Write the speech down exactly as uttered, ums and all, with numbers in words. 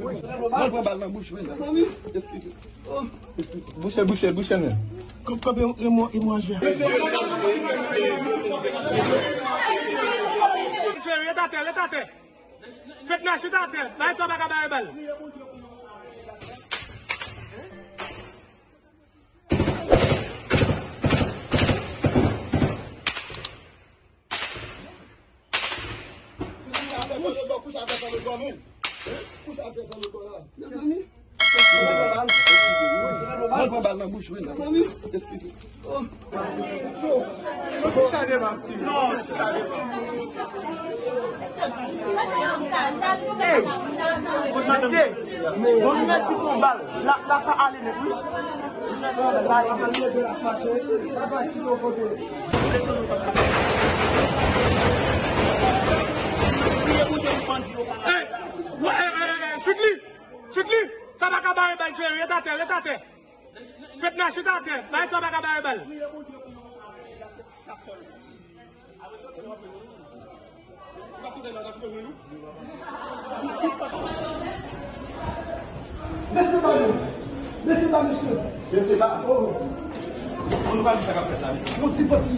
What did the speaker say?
Mwen pran bal nan bouch, wi. Eskize. Eskize. Bouche, bouche, bouche, men. Kòb, kòb, e, e, e manje. Ret atè, ret atè. Fèt nache atè. Bay sa pa ka bay bal. Mezanmi. Mwen pran bal nan bouch, wi. Mezanmi. Eskize. Hey, mesye, bon, jimès ki pran bal. La, la ka ale nèt, wi. Jimès pran bal, la ale nèt. Hey, wè, hey, hey, hey, Chikli, Chikli, sa pa ka bare bal, cheri, ret atè, ret atè. Fèt nache atè, bay sa pa ka bare bal. Mesye ba yo. Mesye ba, mesye. Mesye ba. Oh. Ann pale sa k ap fèt la, mesye. Yon ti pòt ki.